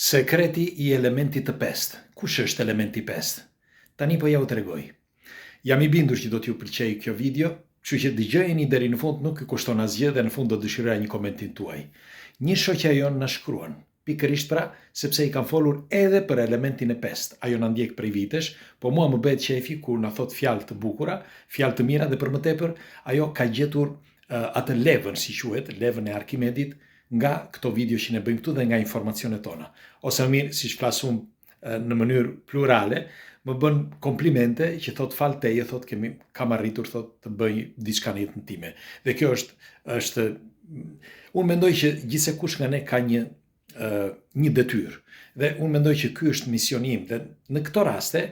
Sekreti i elementit të pestë. Kush është elementi i pestë? Tani po ja u tregoj. Jam i bindur që do t'ju pëlqejë kjo video, kështu që dëgjojeni deri në fund, nuk ju kushton asgjë dhe në fund do dëshiroja një komentin tuaj. Një shoqja jonë na shkruan, pikërisht pra, sepse i kam folur edhe për elementin e pestë. Ajo na ndjek prej vitesh, po mua më bëhet qejfi kur na thotë fjalë të bukura, fjalë të mira dhe për më tepër ajo ka gjetur atë levën, si quhet, levën e Arkimedit, nga këto video që ne bëjmë këtu dhe nga informacionet tona. Ose më mirë, siç flas unë në mënyrë plurale, më bën komplimente që thot falë teje, thot kemi kam arritur thot të bëj diçka në jetën time. Dhe kjo është është unë mendoj që gjithsekush nga ne ka një një detyrë. Dhe unë mendoj që ky është misioni im dhe në këto raste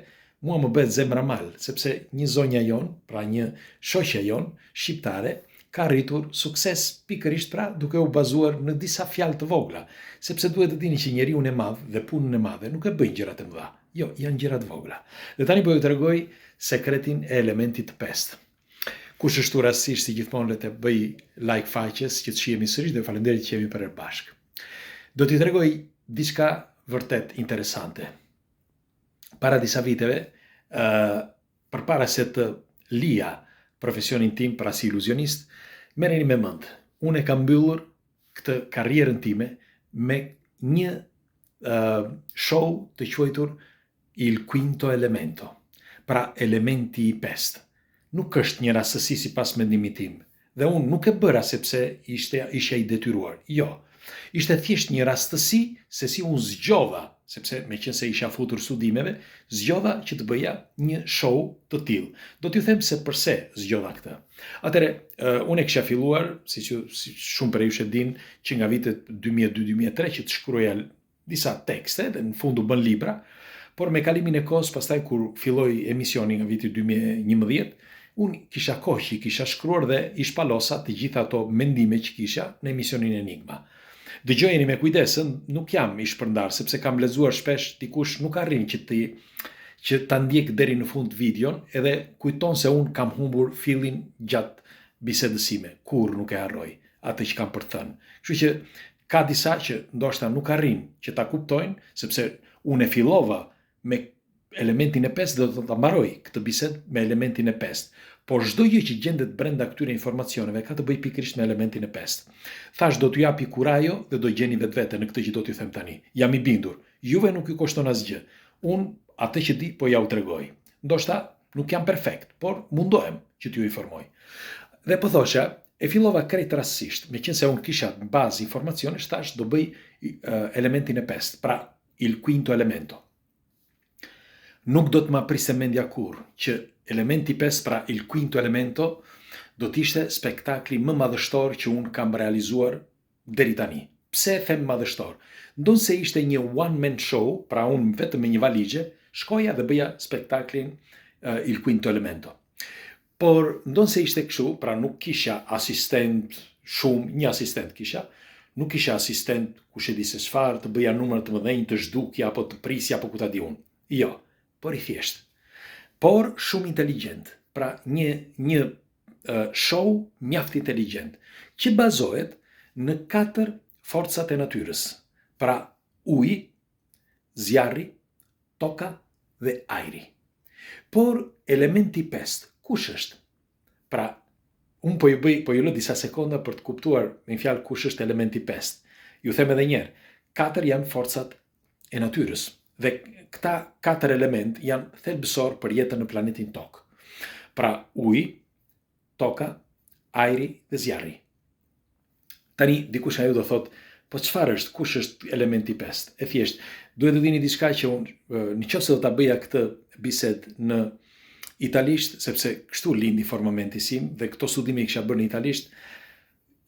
mua më bëhet zemra mal, sepse një zonja jonë, pra një shoqja jonë shqiptare, ka arritur sukses pikërisht pra duke u bazuar në disa fjalë të vogla, sepse duhet të dini që njeriun e madh dhe punën e madhe nuk e bëjnë gjërat e mëdha. Jo, janë gjëra të vogla. Dhe tani po ju tregoj sekretin e elementit të pestë. Kush është rastësisht si gjithmonë le të bëj like faqes që të shihemi sërish dhe faleminderit që jemi përherë bashkë. Do t'ju tregoj diçka vërtet interesante. Para disa viteve, ë uh, përpara se të lija profesionin tim pra si iluzionist, merreni me mend. Unë e kam mbyllur këtë karrierën time me një uh, show të quajtur Il quinto elemento, pra elementi i pestë, nuk është një rastësi sipas mendimit tim, dhe unë nuk e bëra sepse ishte isha i detyruar, jo. Ishte thjesht një rastësi se si unë zgjodha, sepse meqenëse isha futur studimeve, zgjodha që të bëja një show të tillë. Do t'ju them se përse zgjodha këtë. Atëherë, unë e kisha filluar, siç si shumë prej jush e dinë, që nga vitet 2002-2003 që të shkruaja disa tekste dhe në fund u bën libra, por me kalimin e kohës pastaj kur filloi emisioni nga viti 2011, unë kisha kohë që i kisha shkruar dhe i shpalosa të gjitha ato mendime që kisha në emisionin Enigma. Dëgjojeni me kujdes, nuk jam i shpërndar sepse kam lexuar shpesh dikush nuk arrin që të që ta ndjek deri në fund videon edhe kujton se unë kam humbur fillin gjatë bisedës sime. Kurrë nuk e harroj atë që kam për të thënë. Kështu që Ka disa që ndoshta nuk arrijnë që ta kuptojnë, sepse unë e fillova me elementin e pestë dhe do ta mbaroj këtë bisedë me elementin e pestë. Por çdo gjë që gjendet brenda këtyre informacioneve ka të bëjë pikërisht me elementin e pestë. Thashë do t'ju japi kurajo dhe do gjeni vetveten në këtë që do t'ju them tani. Jam i bindur, juve nuk ju kushton asgjë. Unë atë që di po ja u tregoj. Ndoshta nuk jam perfekt, por mundohem që t'ju informoj. Dhe po thosha, E fillova krejt rastësisht, meqenëse unë kisha në bazë informacionesh, thash do bëj elementin e pestë, pra il quinto elemento. Nuk do të ma priste mendja kurrë që elementi i pestë, pra il quinto elemento, do të ishte spektakli më madhështor që unë kam realizuar deri tani. Pse e them madhështor? Ndonëse ishte një one man show, pra unë vetëm me një valixhe, shkoja dhe bëja spektaklin uh, Il Quinto Elemento. Por ndonëse ishte kështu, pra nuk kisha asistent shumë, një asistent kisha, nuk kisha asistent kush e di se çfarë, të bëja numra të mëdhenj, të zhdukja apo të prisja apo ku ta di unë. Jo, por i thjeshtë. Por shumë inteligjent. Pra një një show mjaft inteligjent, që bazohet në katër forcat e natyrës. Pra uji, zjarri, toka dhe ajri. Por elementi i pestë, kush është? Pra, unë po ju bëj, po ju lë disa sekonda për të kuptuar me një fjalë kush është elementi i pestë. Ju them edhe një herë, katër janë forcat e natyrës dhe këta katër element janë thelbësor për jetën në planetin Tokë. Pra, uji, toka, ajri dhe zjarri. Tani dikush nga ju do thotë, po çfarë është, kush është elementi i pestë? E thjeshtë, duhet të dini diçka që unë në qoftë se do ta bëja këtë bisedë në italisht, sepse kështu lindi formamentis im dhe këto studime i kisha bërë në italisht,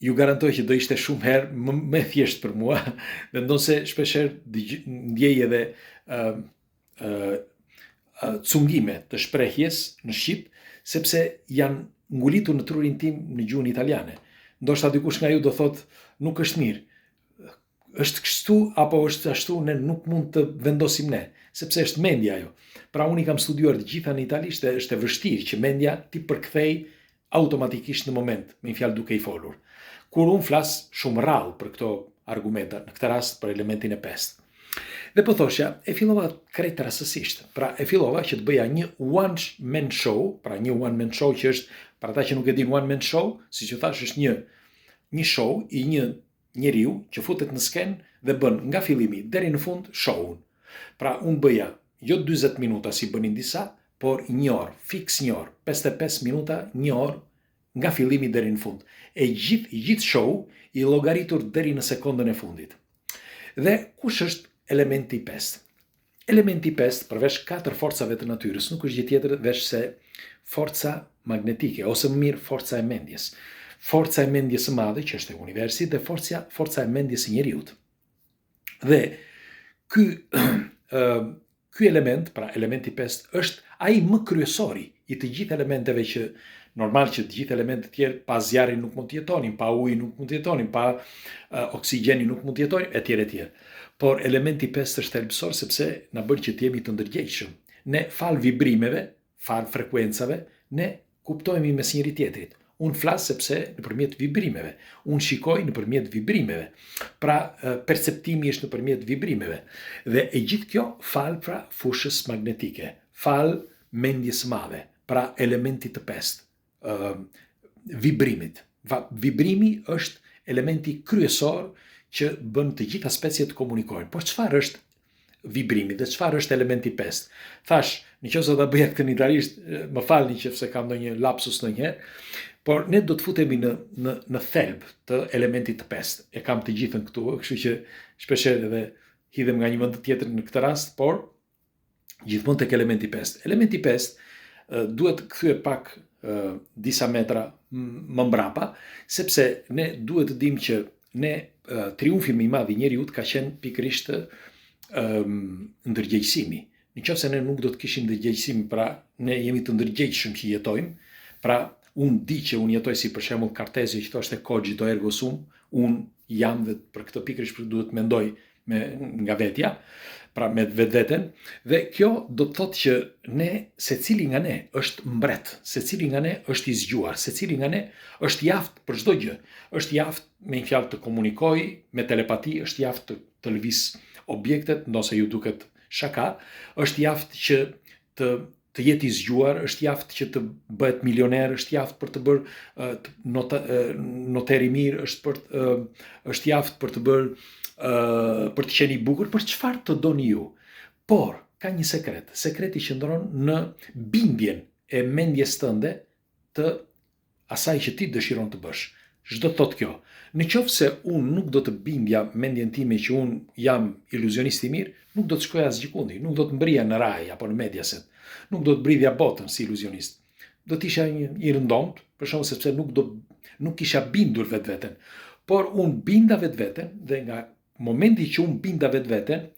ju garantoj që do ishte shumë herë më, më e thjeshtë për mua, dhe ndonëse shpeshherë ndjej edhe ë uh, uh, cungime të shprehjes në shqip, sepse janë ngulitur në trurin tim në gjuhën italiane. Ndoshta dikush nga ju do thotë nuk është mirë. Është kështu apo është ashtu, ne nuk mund të vendosim ne, sepse është mendja ajo. Pra unë i kam studiuar të gjitha në italisht dhe është e vështirë që mendja t'i përkthej automatikisht në moment, me një fjalë duke i folur. Kur unë flas shumë rrallë për këto argumenta, në këtë rast për elementin e pestë. Dhe po thoshja, e fillova krejt rastësisht. Pra e fillova që të bëja një one man show, pra një one man show që është për ata që nuk e dinë one man show, siç ju thashë është një një show i një njeriu që futet në skenë dhe bën nga fillimi deri në fund show-un. Pra unë bëja jo 40 minuta si bënin disa, por një orë, fiks një orë, 55 minuta, një orë nga fillimi deri në fund. E gjithë i gjithë show i llogaritur deri në sekondën e fundit. Dhe kush është elementi i pestë? Elementi i pestë, përveç katër forcave të natyrës, nuk është gjë tjetër veç se forca magnetike, ose më mirë forca e mendjes. Forca e mendjes së madhe, që është e universit, dhe forca, forca e mendjes së njeriut. Dhe ky ky element, pra elementi i pestë, është ai më kryesori i të gjithë elementeve që normal që të gjithë elementët tjerë pa zjarrin nuk mund të jetonin, pa ujin nuk mund të jetonin, pa uh, oksigjenin nuk mund të jetonin, etj etj. Por elementi i pestë është thelbësor sepse na bën që të jemi të ndërgjegjshëm. Ne falë vibrimeve, falë frekuencave, ne kuptohemi mes njëri tjetrit. Unë flas sepse nëpërmjet vibrimeve, unë shikoj nëpërmjet vibrimeve. Pra perceptimi është nëpërmjet vibrimeve. Dhe e gjithë kjo falë pra fushës magnetike, falë mendjes së madhe, pra elementit të pestë, ë vibrimit. Va, vibrimi është elementi kryesor që bën të gjitha speciet të komunikojnë. Por çfarë është vibrimi dhe çfarë është elementi i pestë? Thashë, në qoftë se do ta bëja këtë në italisht, më falni që kam ndonjë lapsus ndonjëherë, por ne do të futemi në në në thelb të elementit të pestë. E kam të gjithën këtu, kështu që shpeshherë edhe hidhem nga një vend tjetër në këtë rast, por gjithmonë tek elementi i pestë. Elementi i pestë duhet kthyer pak disa metra më mbrapa, sepse ne duhet të dimë që ne triumfi më i madh i njeriut ka qenë pikërisht ndërgjegjësimi. Në qoftë se ne nuk do të kishim ndërgjegjësim, pra ne jemi të ndërgjegjshëm që jetojmë, pra unë di që unë jetoj si për shembull Kartezio që thoshte cogito ergo sum, unë jam dhe për këtë pikërisht duhet të mendoj me nga vetja, pra me vetveten, dhe kjo do të thotë që ne, secili nga ne është mbret, secili nga ne është i zgjuar, secili nga ne është i aftë për çdo gjë, është i aftë me një fjalë të komunikojë me telepati, është i aftë të, të lëvizë objektet, ndonëse ju duket shaka, është i aftë që të të jetë i zgjuar, është i aftë që të bëhet milioner, është i aftë për të bërë të, nota, noter i mirë, është për është i aftë për të bërë për të qenë i bukur, për çfarë të doni ju. Por ka një sekret. Sekreti qëndron në bindjen e mendjes tënde të asaj që ti dëshiron të bësh. Ç'do të thotë kjo? Në qoftë se unë nuk do të bindja mendjen time që unë jam iluzionist i mirë, nuk do të shkoja asgjëkundi, nuk do të mbrija në Rai apo në Mediaset, nuk do të bridhja botën si iluzionist. Do të isha një i rëndomtë, për shembull sepse nuk do nuk kisha bindur vetveten. Por unë binda vetveten dhe nga momenti që unë binda vetveten,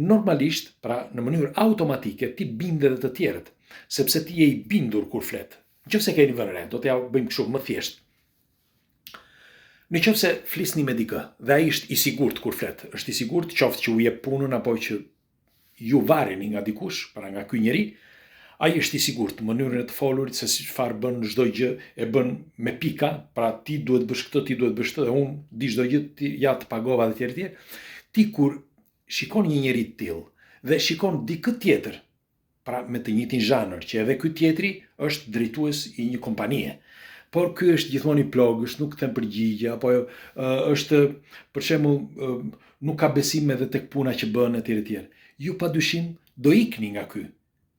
normalisht, pra në mënyrë automatike ti bind edhe të tjerët, sepse ti je i bindur kur flet. Në qoftë se keni vënë re, do t'ja bëjmë kështu më thjesht. Në qoftë se flisni me dikë dhe ai është i sigurt kur flet, është i sigurt qoftë që u jep punën apo që ju vareni nga dikush, pra nga ky njeri, ai është i sigurt në mënyrën e të folurit se si çfarë bën çdo gjë e bën me pika, pra ti duhet bësh këtë, ti duhet bësh këtë dhe unë di çdo gjë, ti ja të pagova dhe tjerë tjerë. Ti kur shikon një njeri të tillë dhe shikon dikë tjetër pra me të njëjtin zhanër, që edhe ky tjetri është drejtues i një kompanie. Por ky është gjithmonë i plogësht, nuk kthen përgjigje apo është për shembull nuk ka besim edhe tek puna që bën etj etj. Ju padyshim do ikni nga ky.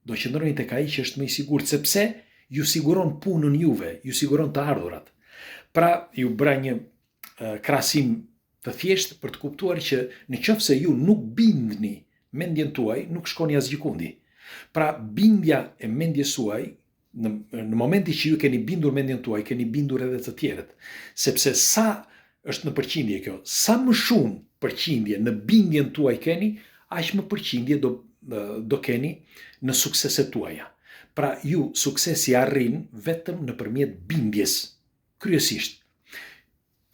Do qëndroni tek ai që është më i sigurt sepse ju siguron punën juve, ju siguron të ardhurat. Pra, ju bëra një krahasim të thjeshtë për të kuptuar që në qoftë se ju nuk bindni mendjen tuaj, nuk shkoni asgjëkundi. Pra bindja e mendjes suaj në në momentin që ju keni bindur mendjen tuaj, keni bindur edhe të tjerët, sepse sa është në përqindje kjo, sa më shumë përqindje në bindjen tuaj keni, aq më përqindje do do keni në sukseset tuaja. Pra ju suksesi arrin vetëm nëpërmjet bindjes, kryesisht.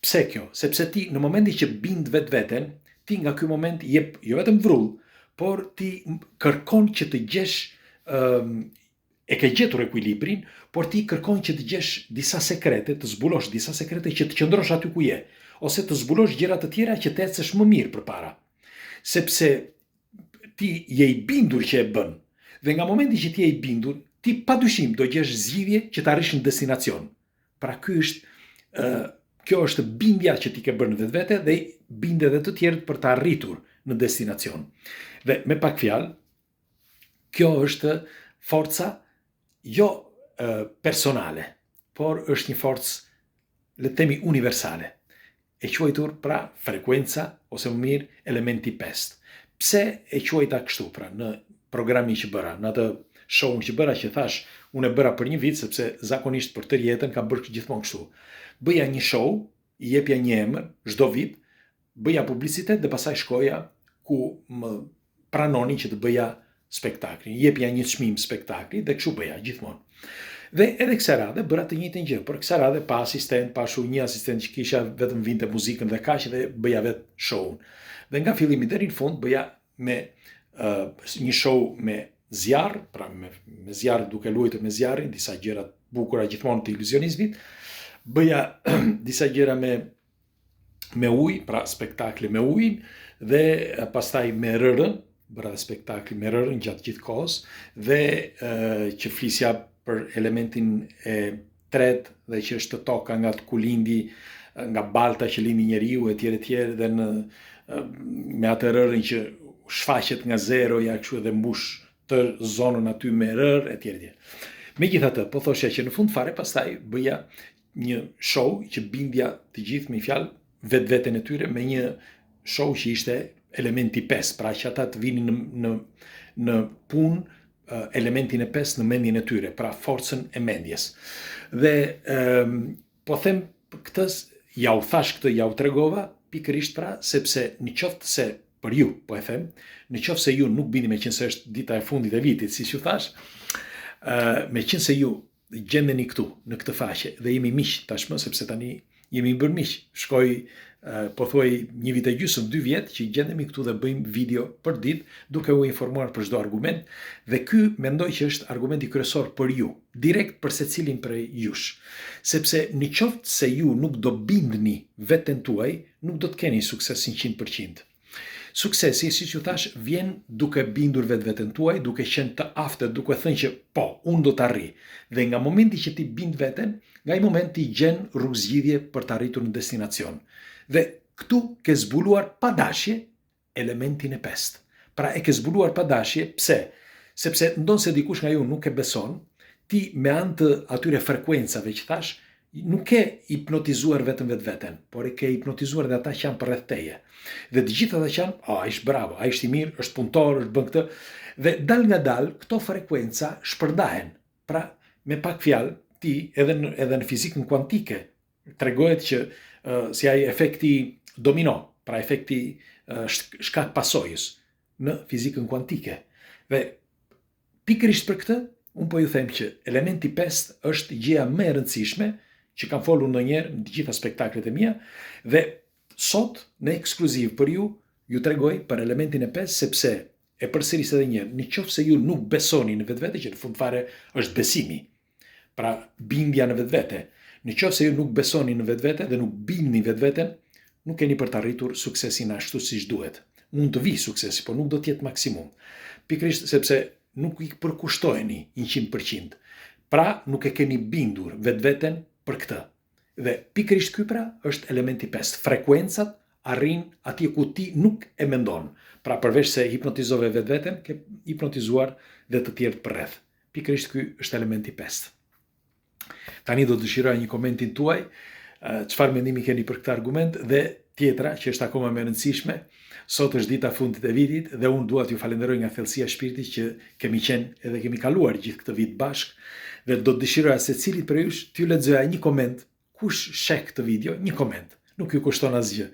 Pse kjo? Sepse ti në momentin që bind vetveten, ti nga ky moment jep jo vetëm vrull, por ti kërkon që të gjesh e ke gjetur ekuilibrin, por ti kërkon që të gjesh disa sekrete, të zbulosh disa sekrete që të qëndrosh aty ku je, ose të zbulosh gjëra të tjera që të ecësh më mirë përpara. Sepse ti je i bindur që e bën. Dhe nga momenti që ti je i bindur, ti padyshim do gjesh zgjidhje që të arrish në destinacion. Pra ky është ë kjo është bindja që ti ke bërë në vetvete dhe bind edhe të tjerët për të arritur në destinacion. Dhe me pak fjalë, kjo është forca jo personale, por është një forcë le të themi universale, e quajtur pra frekuenca ose më mirë elementi i pestë. Pse e quajta kështu pra në programin që bëra, në atë show-n që bëra që thashë, unë e bëra për një vit sepse zakonisht për tërë jetën kam bërë gjithmonë kështu. Bëja një show, i jepja një emër çdo vit, bëja publicitet dhe pastaj shkoja ku më pranonin që të bëja spektaklin. Jepja një çmim spektaklit dhe kështu bëja gjithmonë. Dhe edhe kësaj radhe bëra të njëjtën gjë, por kësaj radhe pa asistent, pa shu një asistent që kisha, vetëm vinte muzikën dhe kaq dhe bëja vetë show-un. Dhe nga fillimi deri në fund bëja me uh, një show me zjarr, pra me, me zjarr duke luajtur me zjarrin, disa gjëra të bukura gjithmonë të iluzionizmit, bëja disa gjëra me me ujë, pra spektakli me ujin dhe pastaj me rërën, bëra dhe spektakli me rërën gjatë gjithë kohës dhe e, që flisja për elementin e tretë dhe që është toka nga ku lindi nga balta që lindi njeriu e tjerë e tjerë dhe në me atë rërën që shfaqet nga zeroja kështu edhe mbush tërë zonën aty me rërë e tjerë e tjerë. Megjithatë, po thosha që në fund fare pastaj bëja një show që bindja të gjithë me fjalë vetveten e tyre me një show që ishte elementi 5, pra që ata të vinin në në në punë elementin e 5 në mendjen e tyre, pra forcën e mendjes. Dhe ëm po them këtë ja u thashë këtë, ja u tregova pikërisht pra sepse në qoftë se për ju, po e them, në qoftë se ju nuk bini meqenëse është dita e fundit e vitit, siç ju thashë, ë meqenëse ju gjendeni këtu, në këtë faqe, dhe jemi miq tashmë, sepse tani jemi bërë miq. Shkoi pothuaj një vit e gjysmë, dy vjet që gjendemi këtu dhe bëjmë video për ditë, duke u informuar për çdo argument, dhe ky mendoj që është argumenti kryesor për ju, direkt për secilin prej jush. Sepse në qoftë se ju nuk do bindni veten tuaj, nuk do të keni sukses 100%. Suksesi, siç ju thashë, vjen duke bindur vetveten tuaj, duke qenë të aftë, duke thënë që po, unë do të arrij. Dhe nga momenti që ti bind veten, nga ai moment ti gjen rrugëzgjidhje për të arritur në destinacion. Dhe këtu ke zbuluar pa dashje elementin e pestë. Pra e ke zbuluar pa dashje, pse? Sepse ndonëse dikush nga ju nuk e beson, ti me anë të atyre frekuencave që thashë, nuk ke hipnotizuar vetëm vetveten, por e ke hipnotizuar edhe ata që janë përreth teje. Dhe të gjithë ata që janë, oh, ai është bravo, ai është i mirë, është punëtor, është bën këtë. Dhe dalngadalë këto frekuenca shpërndahen. Pra, me pak fjalë, ti edhe në edhe në fizikën kuantike tregohet që uh, si ai efekti domino, pra efekti uh, shkak pasojës në fizikën kuantike. Dhe Pikërisht për këtë, unë po ju them që elementi pestë është gjëja më e rëndësishme që kam folur ndonjëherë në të gjitha spektaklet e mia dhe sot në ekskluziv për ju ju tregoj për elementin e pestë sepse e përsëris edhe një herë, në qoftë se ju nuk besoni në vetvete që në fund fare është besimi, Pra, bindja në vetvete. Në qoftë se ju nuk besoni në vetvete dhe nuk bindni vetveten, nuk keni për të arritur suksesin ashtu siç duhet. Mund të vijë suksesi, por nuk do të jetë maksimum. Pikërisht sepse nuk i përkushtoheni 100%. Pra, nuk e keni bindur vetveten për këtë. Dhe pikërisht ky pra është elementi 5. Frekuencat arrijnë atje ku ti nuk e mendon. Pra përveç se hipnotizove vetveten, ke hipnotizuar dhe të tjerët përreth. Pikërisht ky është elementi i pestë. Tani do të dëshiroja një komentin tuaj, çfarë mendimi keni për këtë argument dhe tjetra që është akoma më e rëndësishme, sot është dita e fundit e vitit dhe unë dua t'ju falenderoj nga thellësia e shpirtit që kemi qenë edhe kemi kaluar gjithë këtë vit bashkë dhe do të dëshiroja secilit prej jush t'ju lexoja një koment Kush sheh këtë video, një koment, nuk ju kushton asgjë.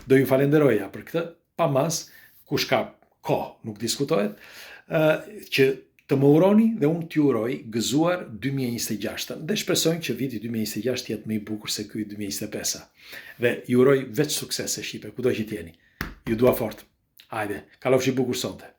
Do ju falenderoja për këtë, pa masë, kush ka kohë, nuk diskutohet, që të më uroni dhe unë t'ju uroj gëzuar 2026-ën dhe shpresojmë që viti 2026 të jetë më i bukur se ky 2025-a. Dhe ju uroj veç suksese shqipe, kudo që të jeni. Ju dua fort. Hajde, kalofshi bukur sonte.